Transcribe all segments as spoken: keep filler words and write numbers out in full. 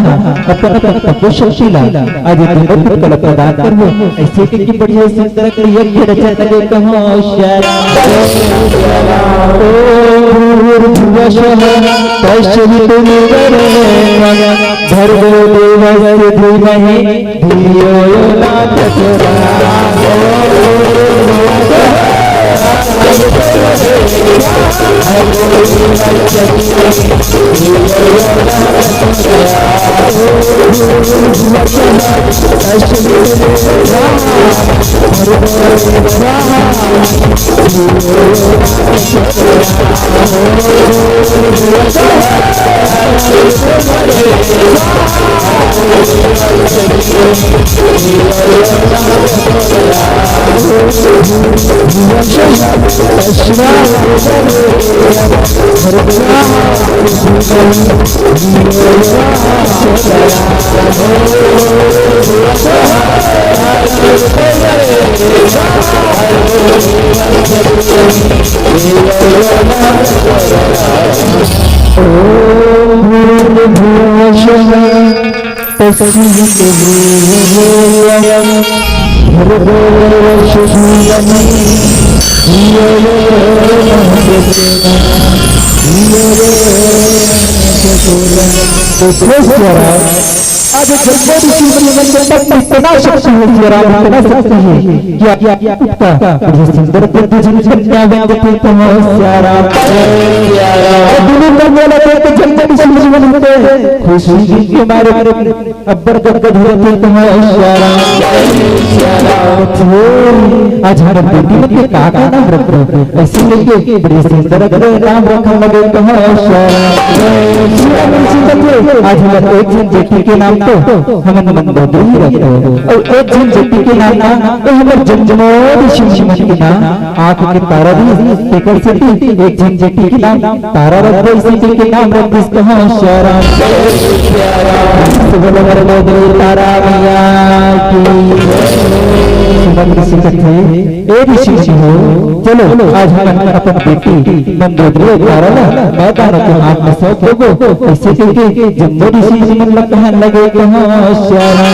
ह अपन अपन तपो शक्ति ला आज ये दुनों पुतका ला प्रदान करबो। अइसे कहिके बढ़िया सुंदर करिया के रचना लगे कहो श्याम। ओम भूर्भुवः स्वः तस्सवितुर्वरेण्यं भर्गो देवस्य धीमहि धियो यो न प्रचोदयात्। आज जम्मो ऋषि मुनि मन के तप में इतना शक्ति है, सिया राम, इतना शक्ति है कि आप, कि आप उसका जो सुंदर बुद्धि जिन कन्या व्यंग थे, तो हो सिया राम। और दोनों कन्या लगे तो जम्मो ऋषि मुनि खुशी के मारे अब्बड़ गदगद होथे कहो सियाराम। आज हमर बेटी मन के का का नाम रखबो, अइसे कहिके बड़े सुंदर अकन नाम रखे लगे कहो सियाराम। आज हमर एक झन बेटी के नाम तो हमन मंदोदरी रखबो, अउ एक झन बेटी के नाम ना, तो हमर जमजमोरी सिंह मन के नाम आँख के तारा रहिस, तेकर सेती एक झन बेटी के नाम तारा रख दे, इसी के नाम रख दिस कहो सियाराम। बोलो बोलो बोलो तारा मैया की। सुमन ऋषि कथे, ए ऋषि जी हो, चलो आज हमन अपन बेटी मंदोदरी तारा ला मैं दानव के हाथ में सौंप देबो। अइसे कहिके जम्मो ऋषि जी मन ला कहन लगे कहो सियाराम।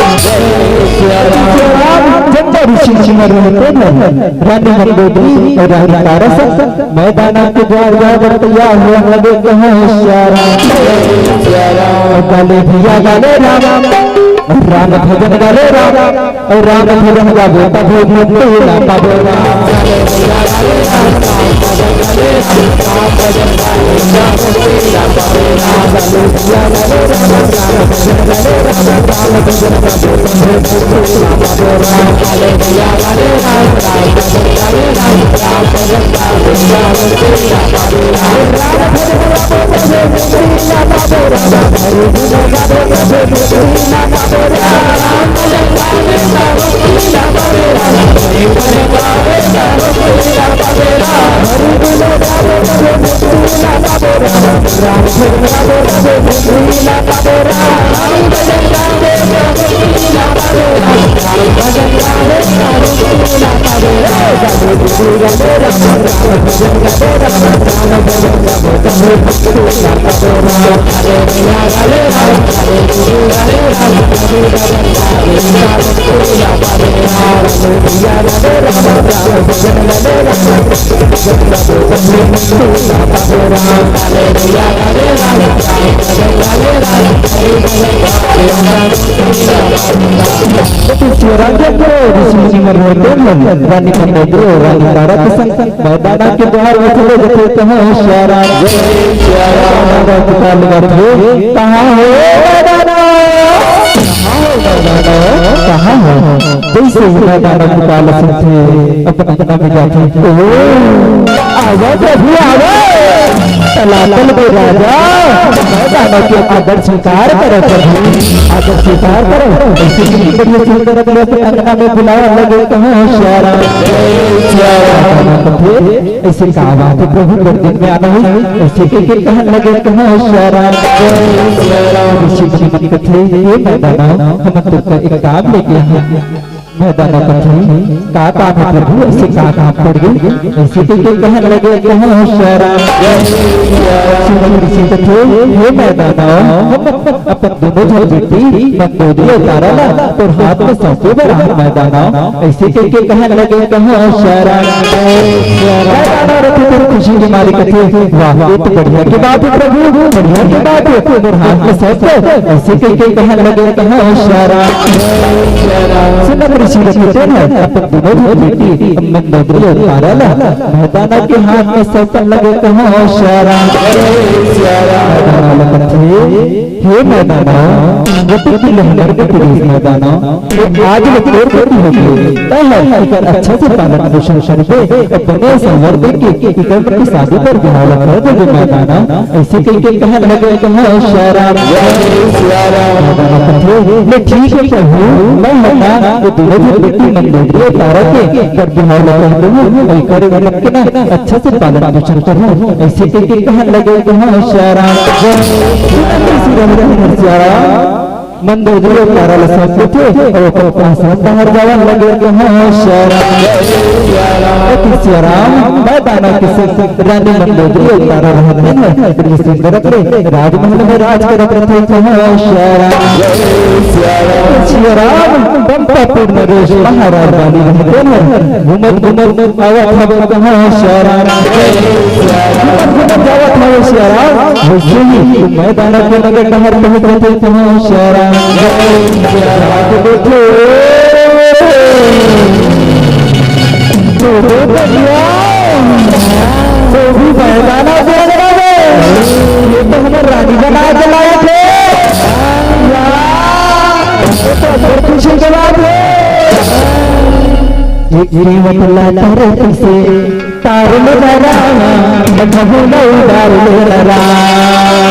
सियाराम, जम्मो ऋषि जी मन रहते हैं, रानी मंदोदरी अउ रानी तारा संग मैं दानव के द्वार जाए बर तैयार होए लगे कहो सियाराम। गाले भैया गाले राम, राम भजन गाले राम, अउ राम भजन गाबो तभो भक्ति ला पाबो राम। रानी मंदोदरी, रानी तारा के संग मैदाना के द्वार में चले जथे कहो सियाराम। कहाँ हो मैदाना? कहाँ हो? जइसे ही मैदाना पुकार सुनथे, अपन अंगना में जाथे। ओ, आवा प्रभु, आवा। तलातल में राजा, मैदाना के आदर स्वीकार करो प्रभु, आदर स्वीकार करो। अइसे ही बढ़िया सुंदर अपने अंगना में बुलाए लगे कहो सियाराम। अइसे का बात हे प्रभु, बड़ दिन में आना हे, अइसे कहिके कहन लगे कहो सियाराम। ऋषि जी मन कथे, हे मैदाना, हमन तोर का एक काम लेके आए। मैदाना कथे, का काम हे प्रभु, अइसे का काम पड़ गे, अइसे कहिके कहन लगे कहो सियाराम। सुमन ऋषि कथे, हे मैदाना, हम अपन दोनों झन बेटी मंदोदरी अउ तारा ला तोर हाथ में सौंपे बर आए मैदाना, अइसे कहिके कहन लगे कहो सियाराम। मैदाना रथे तोर खुशी के मारे कथे, वाह, ये तो बढ़िया के बात हे प्रभु, बढ़िया के बात हे, तोर हाथ में सौंप दे, अइसे कहिके कहन लगे कहो सियाराम। सुमन ऋषि रथे तेन ह अपन दोनों झन बेटी मंदोदरी अउ तारा ला मैदाना के हाथ में सौंपन लगे कहो सियाराम। मैदाना ला कथे, हे मैदाना, वो तो दिल हमर के पुलिस मैदाना, आज ले तोर बेटी हो गे, तैं ह एकर अच्छा से पालन पोषण करबे, बने संवर देके एकर मन के शादी बर बिहाव ला कर देबे मैदाना। अइसे कहिके कहन लगे कहो सियाराम। मैदाना कथे, ले ठीक हे प्रभु, मैं ह ना वो दोनों झन बेटी मंदोदरी अउ तारा के कर बिहाव ला कर देबो, एकर मन के ना अच्छा से पालन पोषण करहूँ, अइसे कहिके कहन लगे कहो सियाराम। सियाराम। मंदोदरी अउ तारा ला सौंप देथे अउ ओकर पास बाहर जावन लगे कहो सियाराम। सियाराम, मैदाना के संग रानी मंदोदरी अउ तारा रहत हे, बड़ी सुंदर अपने राजमहल में राज करत रथे कहो सियाराम। सियाराम, बम्पापुर नरेश महाराज वाली रहत हे, घूमत घूमत आवत हवे कहो सियाराम। घूमत घूमत जावत हवे सियाराम। वइसे ही मैदाना के नगर डहर पहुंच जाथे कहो सियाराम। तो भी मैदाना के अंदर में ये तो हमर रानी बना के लाए खुशी के बात है। ये कीमत ला तारे से तार में राम, बबुला उबाल में राम।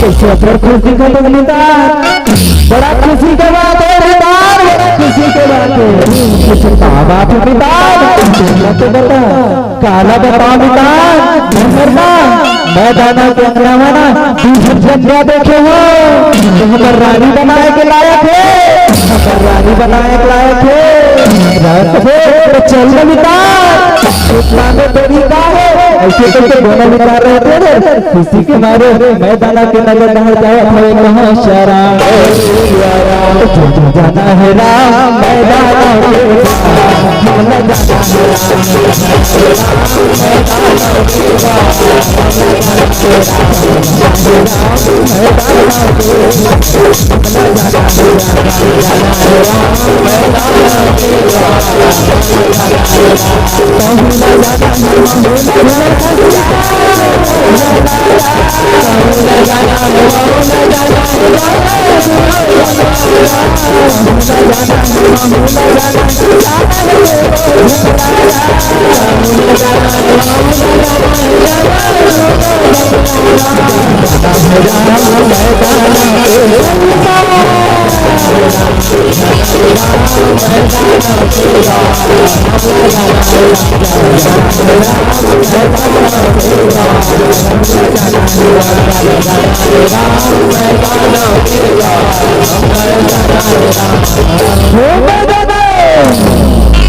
कैसे अब्बड़ खुश दिखत हो मितान? बड़ा खुशी के बात है मितान, बड़ा खुशी के बात है। कुछ का बात है मितान? तुम तो बता, काला बताओ मितान, मैं ना, मैं दाना के अंगना में ना, दूसर जगह देखे हो, तो हमर रानी बनाए के लायक है, हमर रानी बनाए के लायक है। रात हो, तो चल ना मितान, इतना में देरी का है, ऐसे करके दोनों मितान रहते हैं। खुशी के मारे मैं दाना के नगर डहर जावत हवे कहाँ शराब। जाना है राम, मैं दाना के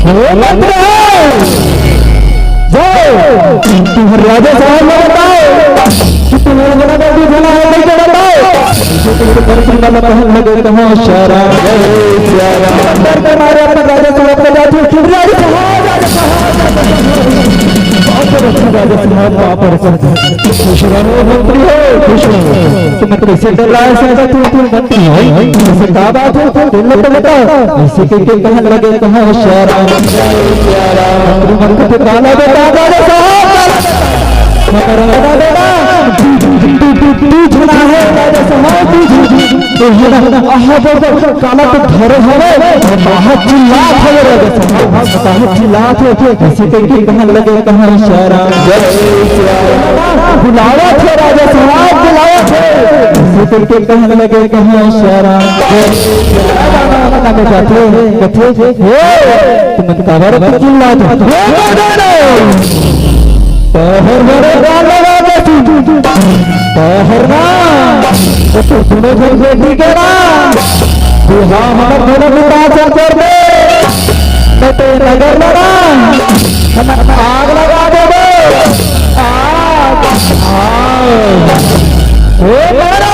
हो मंत्री, जाओ, तुम्हारे राजा साहब को बताओ कि तुम्हारा बड़ा बाबू बना है, नहीं तो बताओ। अंदर के मारे अपन राजा साहब को जाते, राजा साहब, राजा साहब, राजा साहब। बाप रे, राजा साहब, बाप रे। खुश रहो मंत्री हो, खुश रहो। तुम कैसे डर रहा है, तू, तू मंत्री हो? ऐसे का बात है? तुम लोग तो बताओ। ऐसे के, के कहन लगे, कहाँ शराब? मंत्री मन को तो काला बेटा, राजा साहब, काला बेटा, तू, तू, तू, तू, तू झुना है, राजा साहब, तू, तू, तू। तो ये ना, आहा, बोल, बोल, काला तो धरे हवे, बाहर चिल्लात हवे रे, बाहर चिल्लात हवे, ऐसे करके कहन लगे, कहाँ शराब? बुलावत हे राजा साहब, बुलावत हे। ऐसे करके कहन लगे, कहाँ शराब? कथे, कथे, हे, तुमन काबर चिल्लात हो? हे, बाबा रे। तोहर बड़े गाल लगा दे तू। तोहर ना, तो तू दोनों झन बेटी के ना, तू हाँ हमर दोनों के बात चल कर दे, मैं तो ये नगर में ना, हम आग लगा देबे। आग, आग। ए बाबा,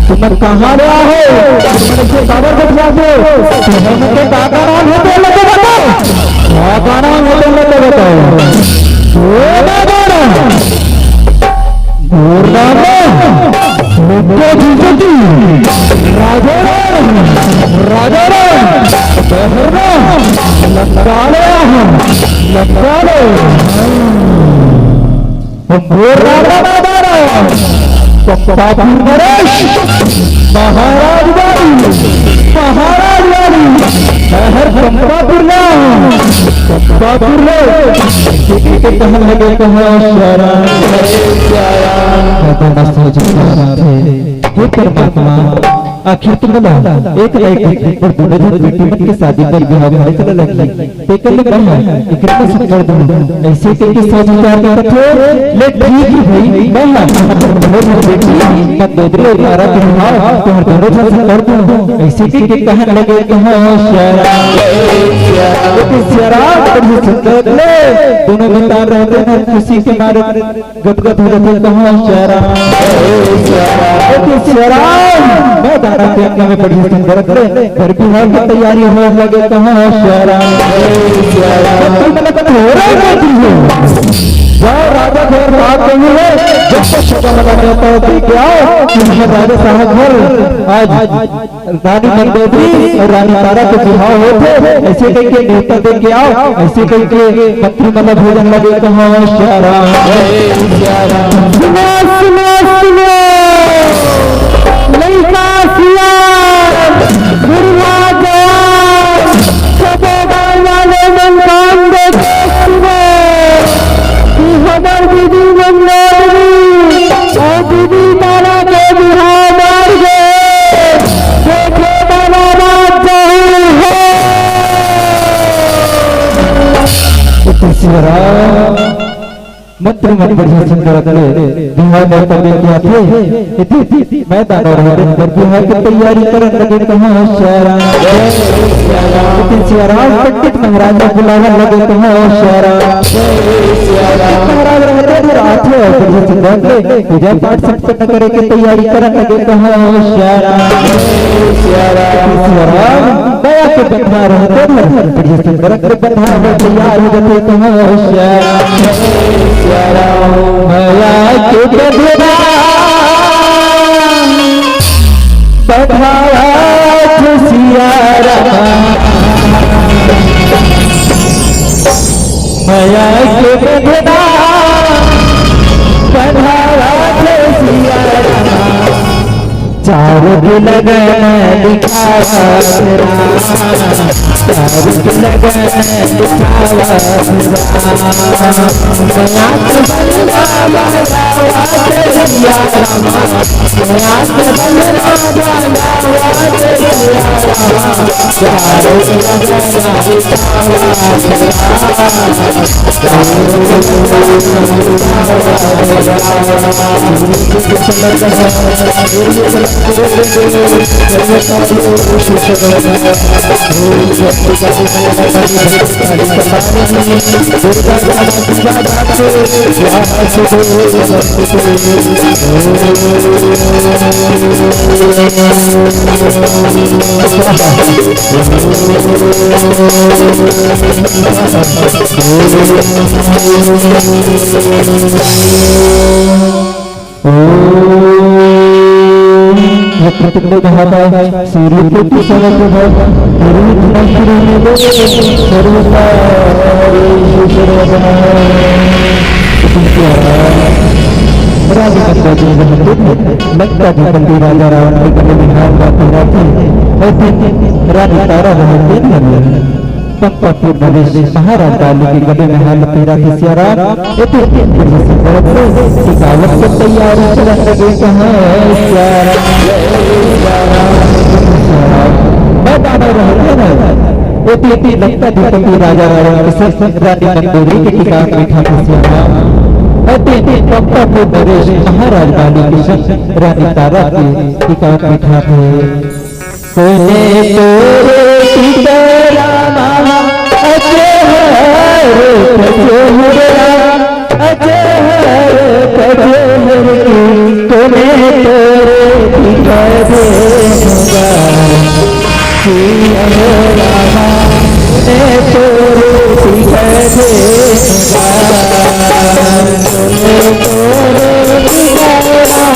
तुमन कहाँ ले आए हो? तुमन के काबर बैठा हो? तुमन के का का नाम है, तेन ला तो बताओ। का का नाम है, तेन ला तो बताओ। ए बाबा, मोर नाम है, रुको जी जी, राजा राम, राजा राम, बहरना, लंका ले आए हैं, लंका ले। हम बोल रहा था, बाबा, पप्पा नरेश, महाराज वाली, महाराज वाली, शहर चंपापुर ला, चंपापुर ला, के कहन लगे कहो शरण। हे परमात्मा, आखिर तुमन ला एक ना एक दिन पर दूनों झन बेटी मन के शादी बर बिहाव करे ला लगही। तेकर ले मैं हा एकरे बर संग कर दूं। अइसे कहिके सोच विचार के कथे, ले ठीक हे भाई, मैं हा दूनों झन बेटी मंदोदरी अउ तारा के बिहाव तोहर दूनों झन संग कर दूं। अइसे कहिके कहन लगे कहो शरण। लेकिन सियाराम बड़ी सुंदर ले दूनों मितान रहते हैं खुशी के मारे गदगद हो जाथे कहो शरण। लेकिन सियाराम, मैं दाना के अंगना में बड़ी सुंदर ले घर बिहाव के तैयारी होय लगे कहो शरण। तो तुम लोग थोड़ा मत हो। जाओ राजा घर बात नहीं है, जब तक छोटा वाला कहता है कि आओ, तुम राजा साहब घर आज रानी मंदोदरी अउ रानी तारा के बिहाव होथे, अइसे कहिके नेवता दे के आओ, अइसे कहिके मंत्री मन ला भोजन लगे कहो शरण। सुनो, सुनो, सुनो, लइका सियान, बुढ़वा जवान, छोटे बड़ वाले मन कान दे के सुनो कि हमर दीदी मंदोदरी अउ दीदी तारा के बिहाव मार गे। देखे बाबा राज जाहिर हे। तो सियाराम मंत्री मन बढ़िया सुंदर अपने बिहाव में पकड़ के आथे। इति मैं दानव रहते पर बिहाव के तैयारी करन लगे कहो शरण। लेकिन सियाराम पंडित महाराज ला बुलावन लगे कहो शरण। महाराज रहते थे रात में बढ़िया सुंदर ले पूजा पाठ संपन्न करे के तैयारी करन लगे कहो शरण। सियाराम दया के बंधना रहते थे, बढ़िया सुंदर के बंधना में तैयार हो जाते कहो शरण। मया के बंधना बंधावा थे सियाराम, मया के बंधना बंधावा थे सियाराम। चारों की लगन दिखावा थे राम, चारों की लगन दिखावा थे राम। मया के बंधना बंधावा थे सियाराम। ओम। वक्रतुंड महाकाय सूर्यकोटि समप्रभ निर्विघ्नं कुरु मे देव सर्वकार्येषु सर्वदा। रानी मंदोदरी रहते थे, लंकाधिपति राजा रावण के गले में हार बांधे रहते, और फिर रानी तारा रहते थे। पंपापुर नरेश महाराज बाली के गले में हार लपेरा थे सियाराम। एते एते से करत से टिकावत के तैयारी करन लगे कहाँ सियाराम। मैं दानव रहते ना। एते एते लंकाधिपति राजा रावण के संग रानी मंदोदरी के टिकावत बैठा थे सियाराम। एते एते पंपापुर नरेश महाराज बाली के संग रानी तारा के टिकावत बैठा थे। कोने तोरे पिपरा मामा, अजहर पजहरा, अजहर पजहर की, कोने तोरे पिपरे मुगा, कि अहो रामा, कोने तोरे पिपरे मुगा, कोने तोरे पिपरा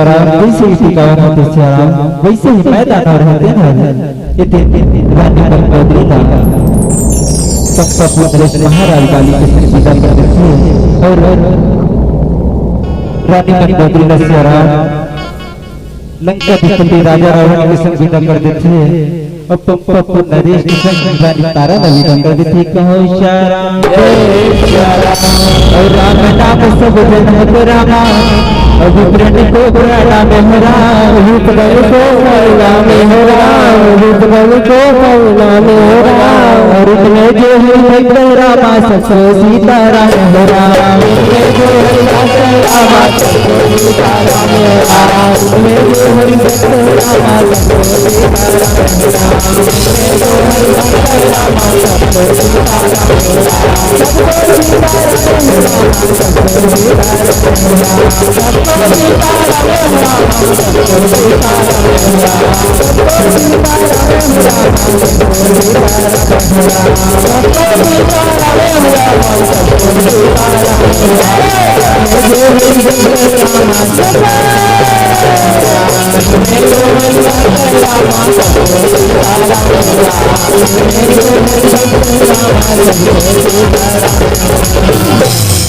राम जैसे ही टिकावन होते सियाराम, वैसे ही मैदान और रहते हैं। ये दिन रानी मंदोदरी ला चंपापुर नरेश महाराज वाली के संग विदा कर देथे और रानी मंदोदरी ला सियाराम लंका अधिपति राजा रावण के संग विदा कर देथे। अब चंपापुर नरेश के संग रानी तारा ला विदा कर देथे। कहो सियाराम। और राम नाम सब जन को रामा, अभी प्रण को प्राणा में हो राम। रूप बल को महिमा में हो राम, रूप बल को महिमा में हो राम। और इतने जो हरि भक्त रामा सबको सीताराम हो राम। इतने जो हरि भक्त रामा सबको सीताराम हो राम। इतने जो हरि भक्त रामा सबको सीताराम हो राम।